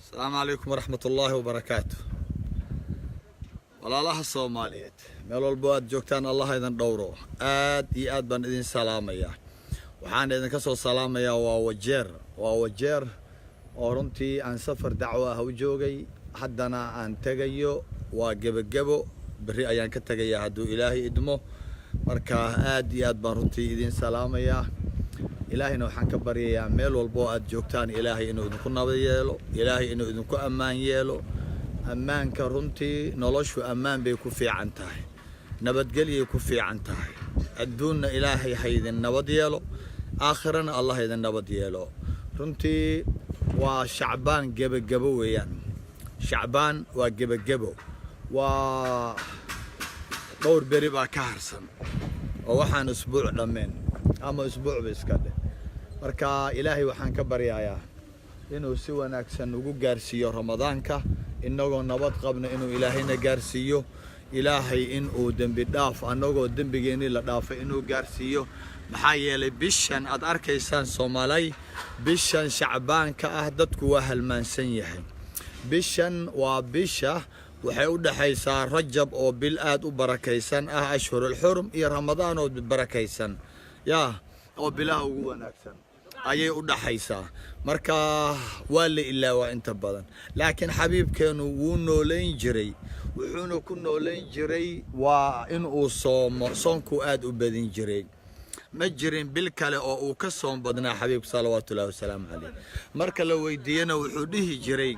Asalaamu calaykum waraxmat ullaahi wabarakaatu. Walaalaha Soomaaliyeed, meel walbo aad joogtaan, Allah idin dhowro. Aad iyo aad baan idin salaamayaa. Waxaan idinka soo salaamayaa waa Wajeer, waa Wajeer oo runtii aan safar dacwo ah u joogay, haddana aan tegayo. Waa gebagebo, berri ayaan ka tegayaa hadduu Ilaahay idmo. Marka aad iyo aad baan runtii idin salaamayaa. Ilaahayna waxaan ka baryayaa meel walbo oo aad joogtaan Ilaahay inuu idinku nabad yeelo, Ilaahay inuu idinku ammaan yeelo. Ammaanka runtii, noloshu ammaan bay ku fiican tahay, nabadgelyay ku fiican tahay. Adduunna Ilaahay ha idin nabad yeelo, aakhirana Allah idin nabad yeelo. Runtii waa Shacbaan gebagebo weeyaan. Shacbaan waa gebagebo, waa dhowr beri baa ka harsan oo waxaan usbuuc dhammeen ama usbuucba iska dheh. Marka Ilaahay waxaan ka baryayaa inuu si wanaagsan ugu gaarsiiyo Ramadaanka innagoo nabad qabna, inuu Ilaahayna gaarsiiyo. Ilaahay inuu dembi dhaaf, annagoo dembigeennii la dhaafay, inuu gaarsiiyo. Maxaa yeelay, bishan aad arkaysaan, Soomaalay, bishan Shacbaanka ah dadku waa halmaansan yahay. Bishan waa bisha waxay u dhexaysaa Rajab oo bil aad u barakaysan ah, ashhurulxurum, iyo Ramadaan oo barakaysan, yaa oo bilaha ugu wanaagsan ayay u dhaxaysaa. Marka waa la ilaawaa inta badan, laakiin xabiibkeennu wuu noolayn jiray, wuxuuna ku noolayn jiray waa inuu soomo. Soonkuu aad u badin jiray. Ma jirin bil kale oo uu ka soom badnaa xabiibku salawaatu ullahi wasalaamu caleyh. Marka la weydiiyena wuxuu dhihi jiray,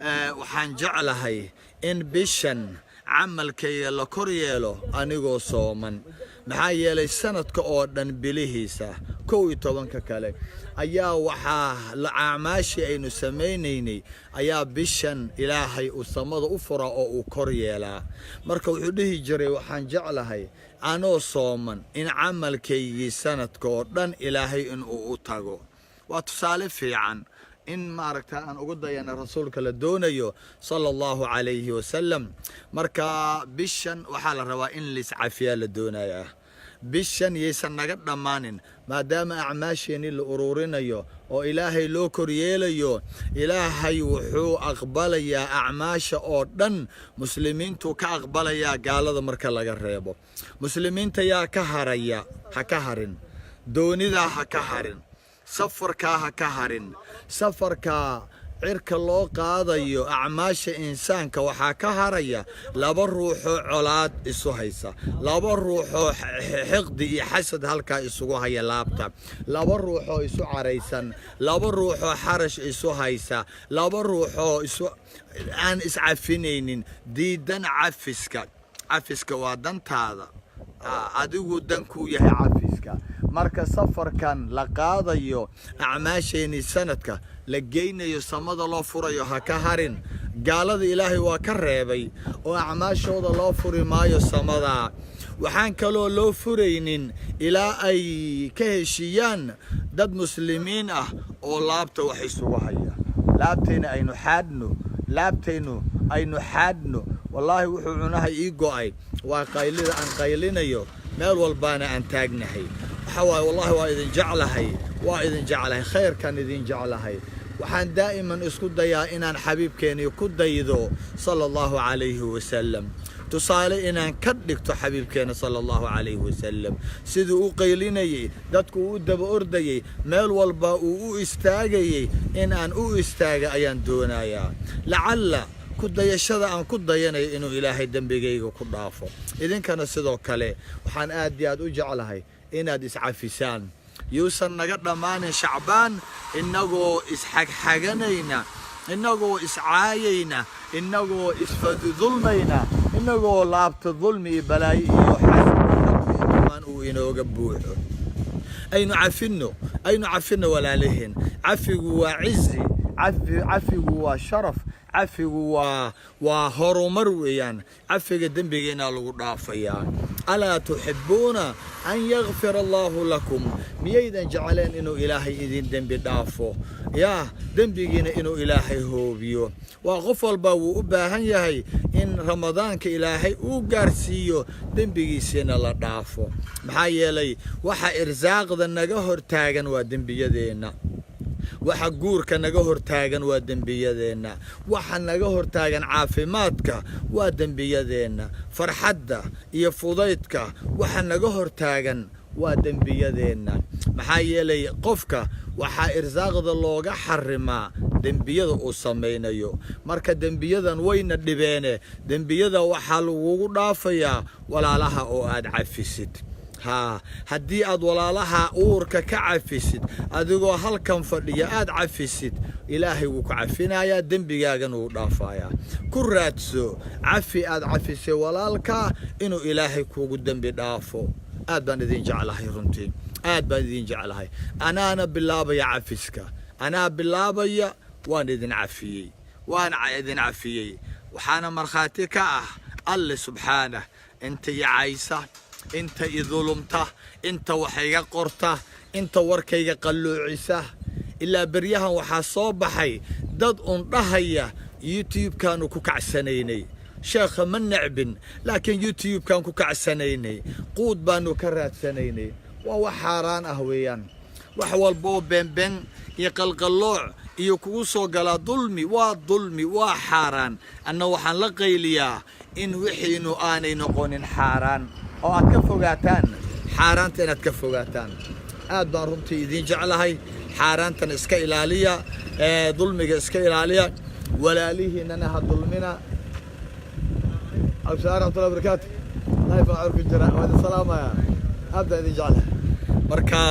"Waxaan jeclahay in bishan camalkayga la kor yeelo anigoo sooman." Maxaa yeelay, sanadka oo dhan bilihiisa 11-ka kale ayaa waxaa acmaashii aynu samaynaynay ayaa bishan Ilaahay uu samada u furaa oo uu kor yeelaa. Marka wuxuu dhihi jiray, "Waxaan jeclahay anoo sooman in camalkaygii sanadka oo dhan Ilaahay inuu u tago." Waa tusaale fiican in maaragta aan ugu dayana rasuulka la doonayo, sala Allahu calayhi wasalam. Marka bishan waxaa la rabaa in laiscafiyaa la doonayaa. Bishan yaysan naga dhammaanin, maadaama acmaasheennii la ururinayo oo Ilaahay loo koryeelayo. Ilaahay wuxuu aqbalayaa acmaasha oo dhan, muslimiintuu ka aqbalayaa, gaalada marka laga reebo. Muslimiinta yaa ka haraya? Ha ka harin doonidaa, ha ka harin safarkaa, ha ka harin safarkaa cirka loo qaadayo acmaasha insaanka. Waxaa ka haraya laba ruuxoo colaad isu haysa, laba ruuxoo xiqdi iyo xasad halkaa isugu haya laabta, laba ruuxoo isu caraysan, laba ruuxoo xarash isu haysa, laba ruuxoo isu aan iscafinaynin, diidan cafiska. Cafiska waa dantaada adigu, dankuu yahay cafiska. Marka safarkan la qaadayo, acmaasheenii sanadka la geynayo, samada loo furayo, ha ka harin. Gaalada Ilaahay waa ka reebay oo acmaashooda loo furi maayo samadaa. Waxaan kaloo loo furaynin ilaa ay ka heshiiyaan dad muslimiin ah oo laabta wax isugu haya. Laabtayna aynu xaadhno, laabtaynu aynu xaadhno. Wallaahi wuxuu cunaha ii go'ay waa qaylida aan qaylinayo, meel walbaana aan taagnahay. Waxa waaye, wallahi waa idin jeclahay, waa idin jeclahay, khayrkaan idin jeclahay. Waxaan daa'iman isku dayaa inaan xabiibkeenii ku daydo, sala Allahu calayhi wasalam, tusaale inaan ka dhigto xabiibkeena, sala Allahu calayhi wasalam, siduu u qaylinayey, dadku uu u daba ordayey, meel walba uu u istaagayey, in aan u istaaga ayaan doonayaa. Lacalla ku dayashada aan ku dayanayo inuu Ilaahay dembigayga ku dhaafo. Idinkana sidoo kale waxaan aad iyo aad u jeclahay inaad iscafisaan. Yuusan naga dhammaanin Shacbaan innagoo isxagxaganayna, innagoo iscaayayna, innagoo isfadudulmayna, innagoo laabta dulmi iyo balaayo iyo xasad uu inooga buuxo. Aynu cafinno, aynu cafinno walaalaheen. Cafigu waa cizi, cafigu waa sharaf, cafigu waa horumar weeyaan. Cafiga dembigeena lagu dhaafayaa. Alaa tuxibuuna an yakfira Allahu lakum? Miyaydan jecleen inuu Ilaahay idin dembi dhaafo, yaa dembigiina inuu Ilaahay hoobiyo? Waa qof walba wuu u baahan yahay in Ramadaanka Ilaahay uu gaarsiiyo, dembigiisiina la dhaafo. Maxaa yeelay, waxa irsaaqda naga hortaagan waa dembiyadeenna. Waxa guurka naga hortaagan waa dembiyadeenna. Waxa naga hortaagan caafimaadka waa dembiyadeenna. Farxadda iyo fudaydka waxa naga hortaagan waa dembiyadeenna. Maxaa yeelay, qofka waxaa irsaaqda looga xarimaa dembiyada uu samaynayo. Marka dembiyadan wayna dhibeene, dembiyada waxaa lagugu dhaafayaa walaalaha oo aad cafisid. Haa, haddii aad walaalaha uurka ka cafisid, adigoo halkan fadhiya aad cafisid, Ilaahay wuu ku cafinayaa, dembigaagan wuu dhaafayaa. Ku raadso cafi aad cafisay walaalka inuu Ilaahay kuugu dembi dhaafo. Aad baan idin jeclahay, runtii aad baan idin jeclahay. Anaana bilaabaya cafiska, anaa bilaabaya. Waan idin cafiyey, waan idin cafiyey. Waxaana markhaati ka ah Alle subxaanah. Inta i caysa, inta i dulumta, inta wax iga qorta, inta warkayga qalloocisa, ilaa beryahan waxaa soo baxay dad un dhahaya YouTube-kaanu ku kacsanaynay. Sheekha ma necbin, laakiin YouTube-kaan ku kacsanaynay, quud baanu ka raadsanaynay. Waa wax xaaraan ah weeyaan. Wax walba oo beenbeen iyo qalqallooc iyo kugu soo galaa dulmi waa dulmi, waa xaaraan. Anna waxaan la qayliyaa in wixiinu aanay noqonin xaaraan oo aad ka fogaataan xaaraanta, inaad ka fogaataan. Aad baan runtii idiin jeclahay. Xaaraantan iska ilaaliya, dulmiga iska ilaaliya, walaalihiinana ha dulmina. Abshaar, raxmatullahi barakaatu. Live baan ku jira, waa idin salaamaya, aad baan idin jeclahay. Marka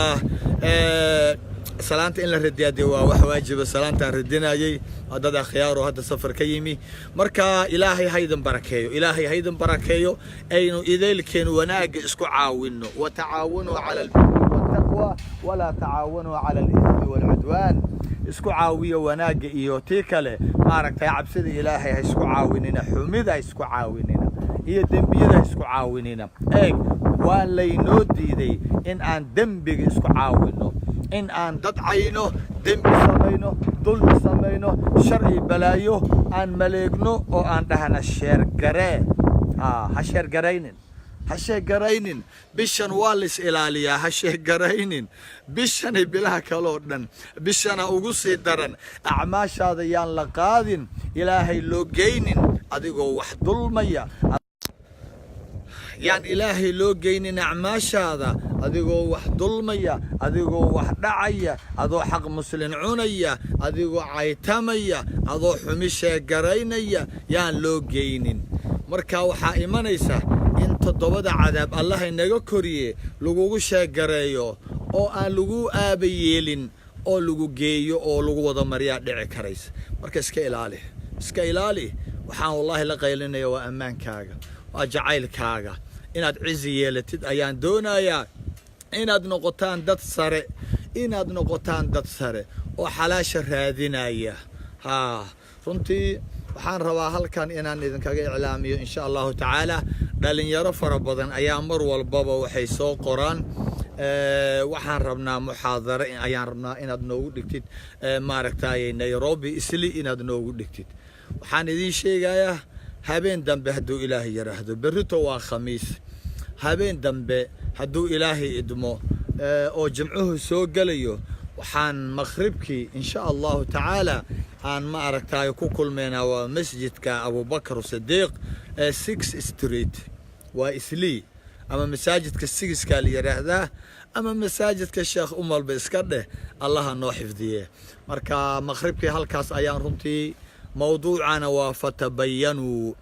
salaanta in la radiyaa dee waa wax waajiba. Salaantaan radinayay waa dad akhyaaro hadda safar ka yimi. Marka Ilaahay haydin barakeeyo, Ilaahay haydin barakeeyo. Aynu ideylkeen wanaagga isku caawinno. وتعاونوا على البر والتقوى ولا تعاونوا على الإثم والعدوان. Isku caawiyo wanaagga iyo tii kale, maaragtay, cabsida Ilaahay. Ha isku caawinina xumida, ha isku caawinina iyo dembiyada, ha isku caawinina. Eeg, waa laynoo diiday in aan dembiga isku caawinno, in aan dad cayno, dembi samayno, dulmi samayno, shar iyo balaayo aan maleegno oo aan dhahna share garee. Ha share garaynin, ha share garaynin. Bishan waa lais ilaaliyaa. Ha share garaynin bishanay bilaha kaloo dhan, bishana ugu sii daran. Acmaashaada yaan la qaadin, Ilaahay loo geynin adigoo wax dulmaya. Yaan Ilaahay loo geynin acmaashaada adigoo wax dulmaya, adigoo wax dhacaya, adoo xaq muslin cunaya, adigoo caytamaya, adoo xumi share garaynaya yaan loo geynin. Marka waxaa imanaysa in toddobada cadaab, Allah inaga koriye, lagugu share gareeyo oo aan lagu aaba yeelin oo lagu geeyo oo lagu wada mariyaa dhici karaysa. Marka iska ilaali, iska ilaali. Waxaan wallaahi la qaylinaya waa ammaankaaga, waa jacaylkaaga. Inaad cizi yeelatid ayaan doonayaa, inaad noqotaan dad sare, inaad noqotaan dad sare oo xalaasha raadinaya. Haa, runtii waxaan rabaa halkan inaan idinkaga iclaamiyo, insha Allahu tacaala. Dhalinyaro fara badan ayaa mar walbaba waxay soo qoraan: "Waxaan rabnaa muxaadaro, ayaan rabnaa inaad noogu dhigtid, maaragtay, Nairobi Isli inaad noogu dhigtid." Waxaan idiin sheegayaa habeen dambe, hadduu Ilaahay yidhaahdo, berrito waa Khamiis, habeen dambe hadduu Ilaahay idmo oo Jimcuhu soo gelayo, waxaan maqribkii insha Allahu tacaala aan, ma aragtay, ku kulmaynaa waa masjidka Abubakar Sidiiq ee Six Street, waa Islii, ama masaajidka Sigiskaa la yidhaahdaa ama masaajidka Sheekh Umalba iska dheh. Allaha noo xifdiye. Marka maqribkii halkaas ayaan runtii, mawduucana waa فتبينوا،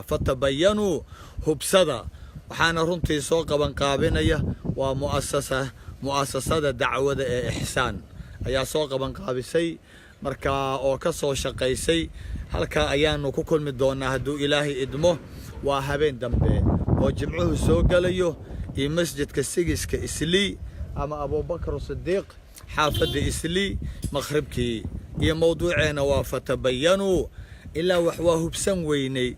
فتبينوا, hubsada. Waxaana runtii soo qaban qaabinaya waa mu'asasada dacwada ee Ixsaan ayaa soo qaban qaabisay, marka oo ka soo shaqaysay. Halkaa ayaanu ku kulmi doonaa hadduu Ilaahay idmo. Waa habeen dambe oo Jimcuhu soo gelayo iyo masjidka Sigiska Islii ama Abubakar Sidiiq, xaafadda Islii, maqribkii. Iyo mawduuceena waa فتبينوا. Ilaa wax waa hubsan weynay.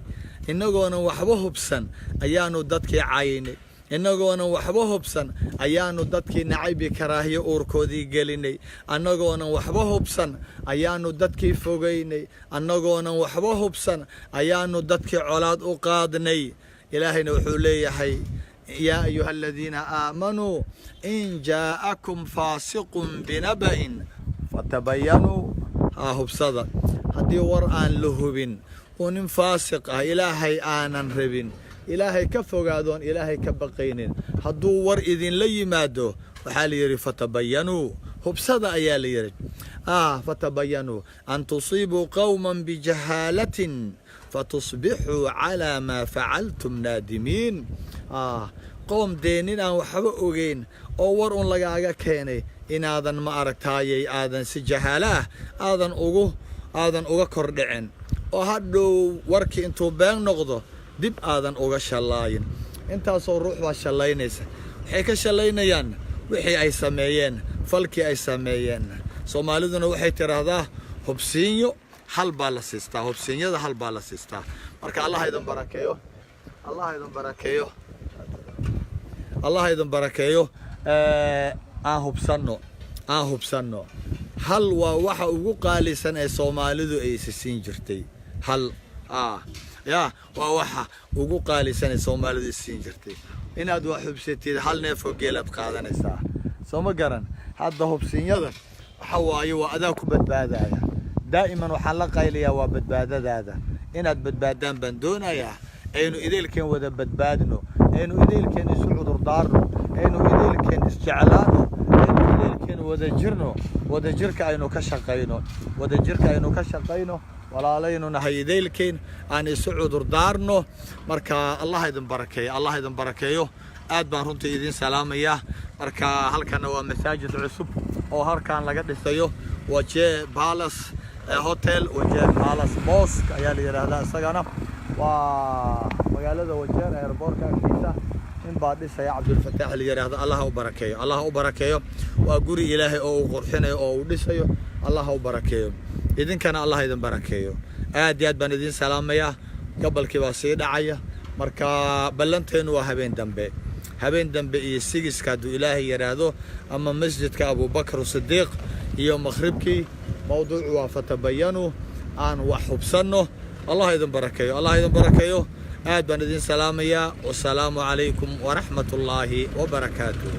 Innagoonan waxba hubsan ayaanu dadkii caynay, innagoonan waxba hubsan ayaanu dadkii nacaybi, karaahiyo uurkoodii gelinay, annagoonan waxba hubsan ayaanu dadkii fogaynay, annagoonan waxba hubsan ayaanu dadkii colaad u qaadnay. Ilaahayna wuxuu leeyahay: يا أيها الذين آمنوا إن جاءكم فاسق بنبإ. Fatabayanuu, ha hubsada. Haddii war aan la hubin oo nin faasiq ah, Ilaahay aanan rabin, Ilaahay ka fogaadoon, Ilaahay ka baqaynin, hadduu war idinla yimaado, waxaa la yidhi fatabayanuu, hubsada ayaa la yidhi. Fatabayanuu an tusiibuu qowman bijahaalatin fatusbixuu calaa maa facaltum naadimiin. Qoom dee nin aan waxba ogeyn oo war un lagaaga keenay inaadan, ma aragtaayay, aadan si jahaalo ah aadan uga kordhicin oo hadhow warkii intuu been noqdo dib aadan uga shallaayin. Intaasoo ruux baa shallaynaysa. Waxay ka shallaynayaan wixii ay sameeyeen, falkii ay sameeyeen. Soomaaliduna waxay tidhaahdaa hubsiinyo hal baa la siistaa, hubsiinyada hal baa la siistaa. Marka Allah idin barakeeyo, Allah idin barakeeyo, Allah idin barakeeyo. Aan hubsanno, aan hubsanno. Hal waa waxa ugu qaalisan ee Soomaalidu ay isi siin jirtay. Hal ya waa waxa ugu qaalisan ee Soomaalidu is siin jirtay. Inaad wax hubsatid, hal neefoo geelaad qaadanaysaa. Soo ma garan? Hadda hubsiinyada waxa waaye waa adaa ku badbaadaya. Daa'iman waxaan la qaylayaa waa badbaadadaada. Inaad badbaadaan baan doonayaa. Aynu ideelkeen wada badbaadno, aynu ideelkeen isu cudurdaarno, aynu ideelkeen isjeclaano, aynu ideelkeen wada jirno, wadajirka aynu ka shaqayno, wadajirka aynu ka shaqayno. Walaalaynu nahay ideelkeen, aan isu cudurdaarno. Marka Allah idin barakeeyo, Allah idin barakeeyo. Aad baan runtii idin salaamayaa. Marka halkana waa masaajid cusub oo halkan laga dhisayo, Wajeer Palace Hotel, Wajeer Palace Mosque ayaa la yidhaahdaa isagana. Waa magaalada Wajeer, airportka agtiisa. Nin baa dhisaya, Cabdulfataax la yidhaahdo. Allah u barakeeyo, Allah u barakeeyo. Waa guri Ilaahay oo uu qurxinayo oo uu dhisayo. Allah u barakeeyo, idinkana Allah idin barakeeyo. Aad iyo aad baan idin salaamayaa. Gabalkii baa sii dhacaya. Marka ballanteennu waa habeen dambe, habeen dambe iyo sigiska hadduu Ilaahay yidhaahdo, ama masjidka Abubakr Sidiiq iyo maqhribkii. Mawduucu waa fatabayanu, aan wax hubsanno. Allah idin barakeeyo, Allah idin barakeeyo. Aad baan idin salaamayaa. Wasalaamu calaykum waraxmat ullaahi wabarakaatuh.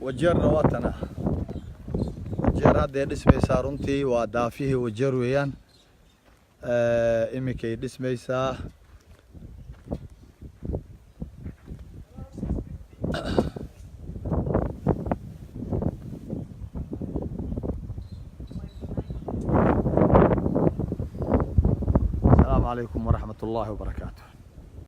Wajeerna waa tana. Wajeer hadday dhismaysaa runtii, waa daafihii Wajeer weeyaan. Iminkay dhismaysaa. Asalaamu calaykum waraxmat ullaahi wabarakaatu.